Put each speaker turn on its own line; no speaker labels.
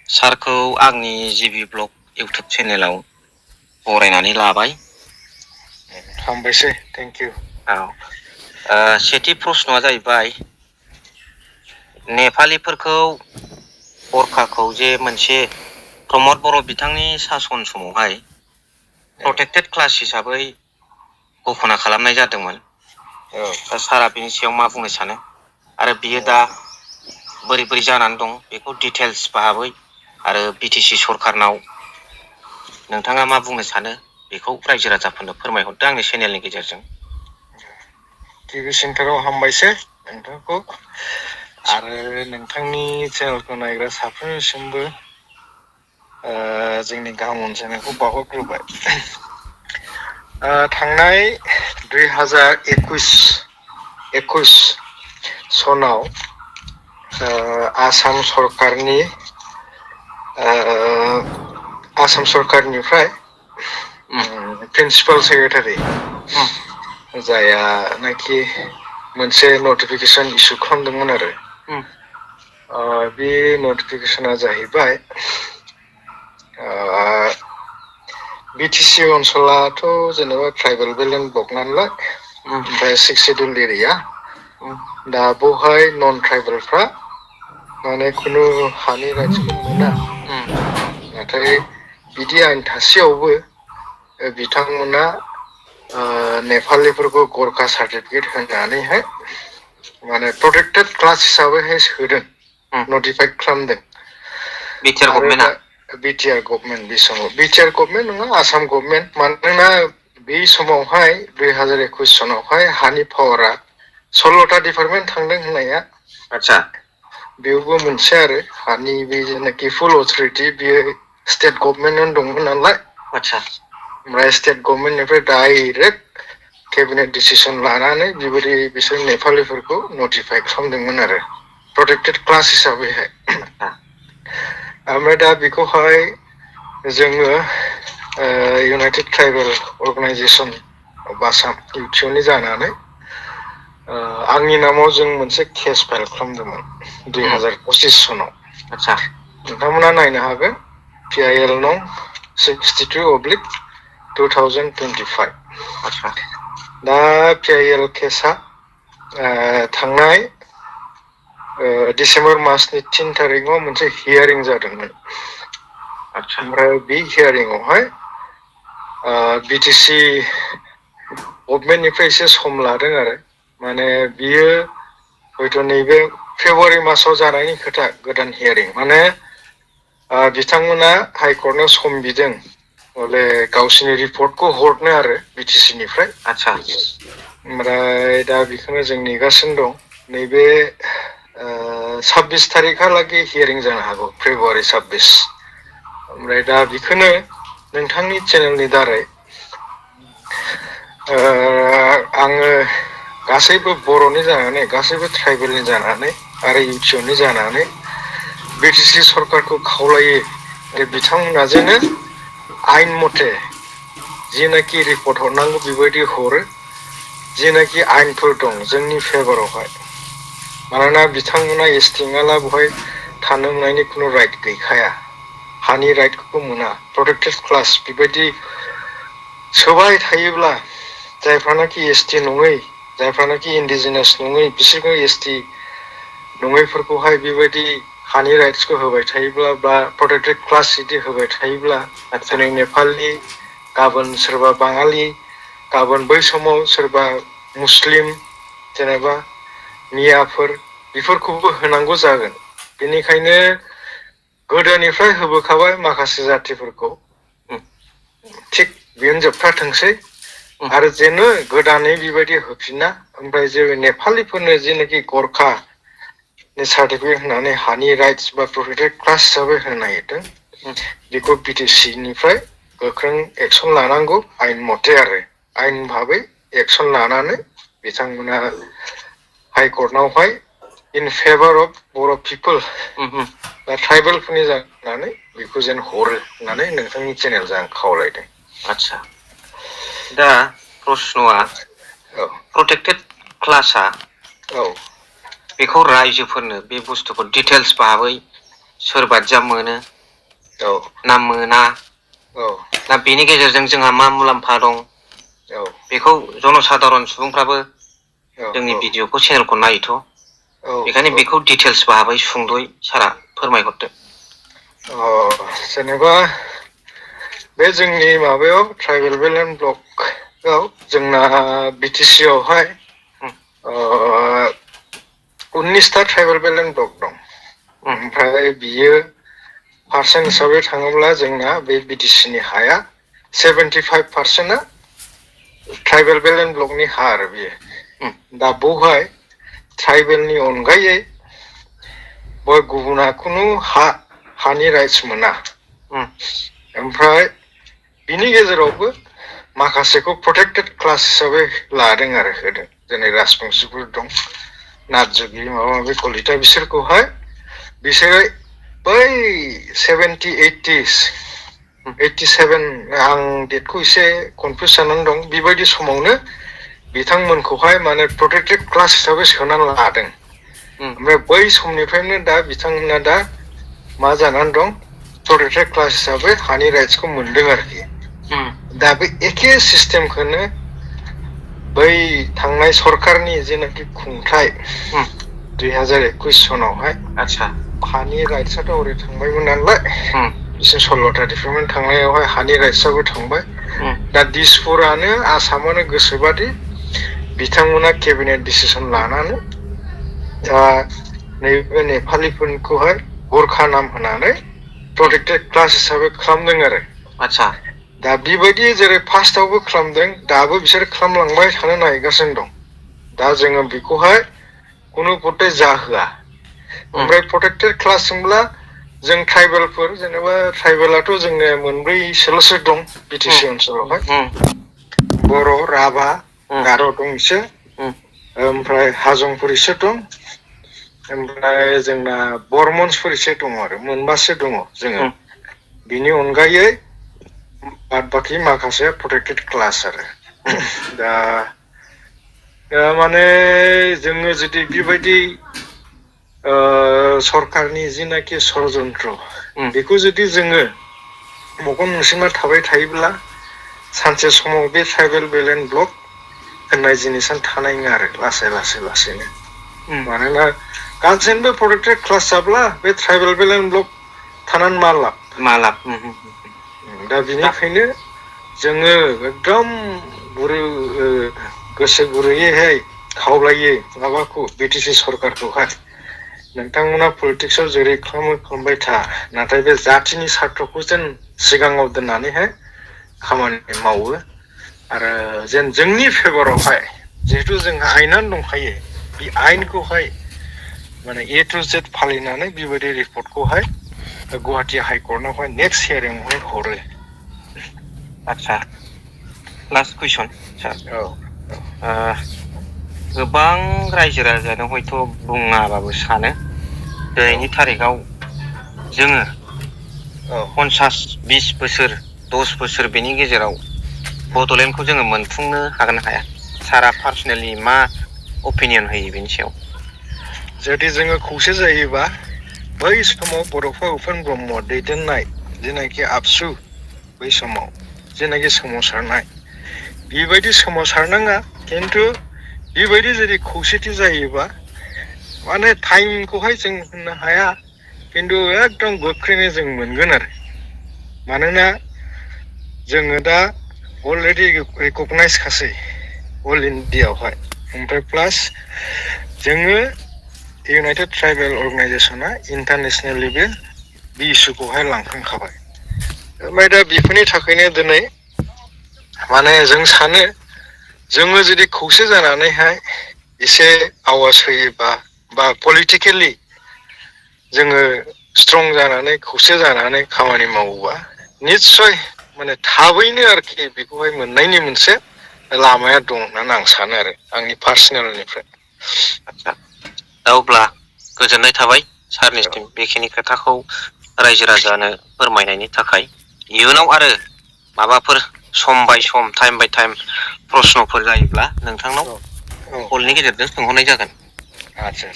सारखौ आंनि जिबि ब्लग इउट्यूब चेनेलाव बरायनानै लाबाय।
हामबायसै, थेंक इउ।
सेथि प्रश्नआ जाहैबाय नेपालिफोरखौ गरखाखौ जे मोनसे प्रमद बर' बिथांनि सासन समावहाय प्रोटेक्टेड क्लास हिसाबै घोषणा खालामनाय जादोंमोन। दा सारा बेनि सायाव मा बुंनो सानो आरो बियो दा बोरै बोरै जानानै दं बेखौ डिटेल्स भाबै आरो बिटिसि सरकारनाव नोंथाङा मा बुंनो सानो बेखौ रायजो राजाफोरनो फोरमायहरदो आंनि चेनेलनि गेजेरजों।
गिबि सेन्टाराव हामबायसै नोंथांखौ आरो नोंथांनि चेनेलखौ नायग्रा साफ्रोमनिसिमबो जोंनि गाहाम अनसायनायखौ बावहरग्रोबाय। थांनाय 2021 सनाव आसाम सरकारनिफ्राय प्रिन्सिपाल सेक्रेटारि जायानाखि मोनसे नटिफिकेसन इसु खालामदोंमोन आरो बे नटिफिकेसना जाहैबाय बिटिसि ओनसोलाथ' जेनेबा ट्राइबेल बेल्ट ब्लक नालाय ओमफ्राय 6 शेड्युल एरिया दा बेवहाय नन ट्राइबेलफ्रा माने खुनु हानि राइट्सखौ मोना। नाथाय बिदि आयेन थासेयावबो बिथांमोना नेपालिफोरखौ गरखा सार्टिफिकेट होनानैहाय माने प्रोटेक्टेड क्लास हिसाबैहाय सोदों, नटिफाइड खालामदों।
बिटिआर गभर्नमेन्टआ
बिटिआर गभर्नमेन्ट बे समाव बिटिआर गभर्नमेन्ट नङा आसाम गभर्नमेन्ट, मानोना बे समावहाय 2021 सनावहाय हानि पावारा 16टा डिपार्टमेन्ट थांदों होननाया
आच्छा
बेयावबो मोनसे आरो हानि बे जेनाखि फुल अथरिटि बेयो स्टेट गभर्नमेन्टआनो दंमोन नालाय।
आच्छा
ओमफ्राय स्टेट गभर्नमेन्टनिफ्राय डाइरेक्ट केबिनेट डिसिसन लानानै बेबायदि बिसोर नेपालिफोरखौ नटिफाइ खालामदोंमोन आरो प्रोटेक्टेड क्लास हिसाबैहाय। ओमफ्राय दा बेखौहाय जोङो United tribal organisation of Assam UTOA जानानै आंनि नामाव जों मोनसे केस फाइल खालामदोंमोन 2025 सनाव।
आच्छा
नोंथांमोना नायनो हागोन PIL नं 62/2025।
आच्छा
दा PIL केसा थांनाय डिसेम्बर मासनि 3 तारिखआव मोनसे हियारिं जादोंमोन। ओमफ्राय बे हियारिंआवहाय बिटिसि गभर्नमेन्टनिफ्राय एसे सम लादों आरो माने बियो हयथ' नैबे फेब्रुवारि मासाव जानायनि खोथा गोदान हियारिं माने बिथांमोना हाइकर्टआव सम बिदों हले गावसिनि रिपर्टखौ हरनो आरो बिटिसि निफ्राय।
आच्छा
ओमफ्राय दा बेखौनो जों नेगासिनो दं। नैबे 26 तारिखहालागै हियारिं जानो हागौ, फेब्रुवारि 26। ओमफ्राय दा बेखौनो नोंथांनि चेनेलनि दारै आङो गासैबो बर'नि जानानै गासैबो ट्राइबेलनि जानानै आरो UTOनि जानानै बिटिसि सरकारखौ खावलायो जे बिथांमोना जेनो आयेन मथे जिनाखि रिपर्ट हरनांगौ बेबायदि हरो, जिनाखि आयेनफोर दं जोंनि फेभारावहाय। मानोना बिथांमोना ST नङाला बेवहाय थानो मोननायनि खुनु राइट गैखाया, हानि राइटखौबो मोना। प्रोटेक्टेड क्लास बेबायदि सोबाय थायोब्ला जायफ्रानाखि ST नङै, जायफ्रानाखि इन्डिजिनास नङै बिसोरखौ ST नङैफोरखौहाय बेबायदि हानि राइट्सखौ होबाय थायोब्ला बा प्रोटेक्टेड क्लास जुदि होबाय थायोब्ला दिनै नेपालि, गाबोन सोरबा बाङालि, गाबोन बै समाव सोरबा मुस्लिम जेनेबा मियाफोर बेफोरखौबो होनांगौ जागोन। बेनिखायनो गोदोनिफ्राय होबोखाबाय माखासे जाथिफोरखौ, थिग बेनो जोबथारथोंसै आरो जेनो गोदानै बेबायदि होफिना। ओमफ्राय जों नेपालिफोरनो जेनाखि गरखा सार्टिफिकेट होनानै हानि राइट्स बा प्रोटेक्टेड क्लास हिसाबै होनो नागिरदों बेखौ बिटिसि निफ्राय गोख्रों एक्सन लानांगौ आयेन मथे आरो आयेन भाबै एक्सन लानानै बिथांमोना हाइकर्टआवहाय इन फेभार अफ बर' पिपोल बा ट्राइबेलफोरनि जानानै बेखौ जेन हरो होननानै नोंथांनि चेनेलजों आं खावलायदों।
आच्छा दा प्रश्नआ प्रोटेक्टेड क्लासआ बेखौ रायजोफोरनो बे बुस्थुखौ डिटेल्स भाबै सोर बादिया मोनो ना मोना ना बेनि गेजेरजों जोंहा मा मुलाम्फा दं बेखौ जनसाधारन सुबुंफ्राबो जोंनि भिडिअखौ चेनेलखौ नायोथ' बेखायनो बेखौ डिटेल्स भाबै सुंद'यै सारा फोरमायहरदो।
जेनेबा बे जोंनि माबायाव ट्राइबेल बेलेन्ड ब्लकआव जोंना बिटिसि आवहाय 19टा ट्राइबेल बेलेन्ड ब्लक दं। ओमफ्राय बियो पार्सेन्ट हिसाबै थाङोब्ला जोंना बे बिटिसिनि हाया 75%आ ट्राइबेल बेलेन्ड ब्लकनि हा आरो बियो। दा बेवहाय ट्राइबेलनि अनगायै बय गुबुना खुनु हानि राइट्स मोना। ओमफ्राय बिनि गेजेरावबो माखासेखौ प्रटेक्टेड क्लास हिसाबै लादों आरो होदों। जेरै राजबंसिफोर दं, नाथजुगि माबा माबि कलिता बिसोरखौहाय बिसोरो बै 70, 87 आं डेटखौ एसे कनफिउस जानानै दं। बेबायदि समावनो बिथांमोनखौहाय माने प्रटेक्टेड क्लास हिसाबै सोनानै लादों। ओमफ्राय बै समनिफ्रायनो दा बिथांमोना दा मा जानानै दं प्रटेक्टेड क्लास हिसाबै हानि राइट्सखौ मोनदों आरोखि। दा बे एखे सिस्टेमखौनो बै थांनाय सरखारनि जेनाखि खुंथाय 2021 सनावहाय हानि राइट्सआथ' ओरै थांबायमोन नालाय बिसोर 16टा डिपार्टमेन्ट थांनायावहाय हानि राइट्सआबो थांबाय। दा दिसपुरानो आसामानो गोसोबादि बिथांमोना केबिनेट डिसिसन लानानै नैबे नेपालिफोरखौहाय गुरखा नाम होनानै प्रटेक्टेड क्लास हिसाबै खालामदों आरो। दा बेबायदि जेरै फार्स्टआवबो खालामदों दाबो बिसोर खालामलांबाय थानो नागिरगासिनो दं। दा जोङो बेखौहाय खुनु गथे जाहोआ। ओमफ्राय प्रटेक्टेड क्लास होनब्ला जों ट्राइबेलफोर जेनेबा ट्राइबेलाथ' जोंना मोनब्रैसोल'सो दं बिटिसि ओनसोलावहाय। बर', राभा, गार' दं एसे, ओमफ्राय हाजंफोर एसे दं, ओमफ्राय जोंना बर्मन्सफोर एसे दङ आरो मोनबासो दङ जोङो। बिनि अनगायै बाद बाखि माखासे प्रटेक्टेड क्लास आरो। दा माने जोङो जुदि बेबायदि सरखारनि जिनाखि षड़यन्त्र बेखौ जुदि जोङो मगन मोनसेमा थाबाय थायोब्ला सानसे समाव बे ट्राइबेल बेलेन्ड ब्लक होननाय जिनिसानो थानाय नङा आरो लासैनो। मानोना गासैबो प्रटेक्टेड क्लास जाब्ला बे ट्राइबेल बेलेन्ड ब्लक थानानै मा लाब? दा बेनिखायनो जोङो एकदम गोसो गुरैयैहाय खावलायो माबाखौ बिटिसि सरखारखौहाय नोंथांमोना पलिटिक्सआव जेरै खालामबाय था, नाथाय बे जाथिनि सार्थखौ जेन सिगाङाव दोननानैहाय खामानि मावो आरो जेन जोंनि फेभरावहाय जिहेथु जोंहा आयेनानो दंखायो बे आयेनखौहाय माने A to Z फालिनानै बेबायदि रिपर्टखौहाय गुवाहाटि हाइकर्टआवहाय नेक्स्ट हियारिंआवहाय हरो।
लास्ट कुइसन सार। गोबां रायजो राजायानो हयथ' बुङाबाबो सानो दिनैनि थारिखआव जोङो 50-20 बोसोर 10 बोसोर बेनि गेजेराव बड'लेण्डखौ जोङो मोनफुंनो हागोन ना हाया? सारा पार्सनेलि मा अपिनियन होयो बेनि सायाव?
जुदि जोङो खौसे जायोबा बै समाव बड'फा उपेन ब्रह्म दैदेननाय जेनाखि आबसु बै समाव जेनाखि सोमावसारनाय बेबायदि सोमावसारनाङा, खिन्थु बेबायदि जुदि खौसेथि जायोबा माने टाइमखौहाय जों होननो हाया, खिन्थु एकदम गोख्रैनो जों मोनगोन आरो। मानोना जोङो दा अलरेडि रिकगनाइज खासै अल इन्डियाआवहाय। ओमफ्राय प्लास जोङो इउनाइटेड ट्राइबेल अर्गानाइजेसना इन्टारनेसनेललिबो बे इसुखौहाय लांखांखाबाय। ओमफ्राय दा बेफोरनि थाखायनो दिनै माने जों सानो जोङो जुदि खौसे जानानैहाय एसे आवाज होयोबा बा पलिटिकेलि जोङो स्ट्रं जानानै खौसे जानानै खामानि मावोबा निस्सय माने थाबैनो आरोखि बेखौहाय मोननायनि मोनसे लामाया दं होननानै आं सानो आरो आंनि पार्सनेलनिफ्राय।
दा अब्ला गोजोननाय थाबाय सारनिसिम बेखिनि खोथाखौ रायजो राजानो फोरमायनायनि थाखाय। इयुनाव आरो माबाफोर सम बाय सम टाइम बाय टाइम प्रश्नफोर जायोब्ला नोंथांनाव कलनि गेजेरजों सोंहरनाय जागोन।
आदसा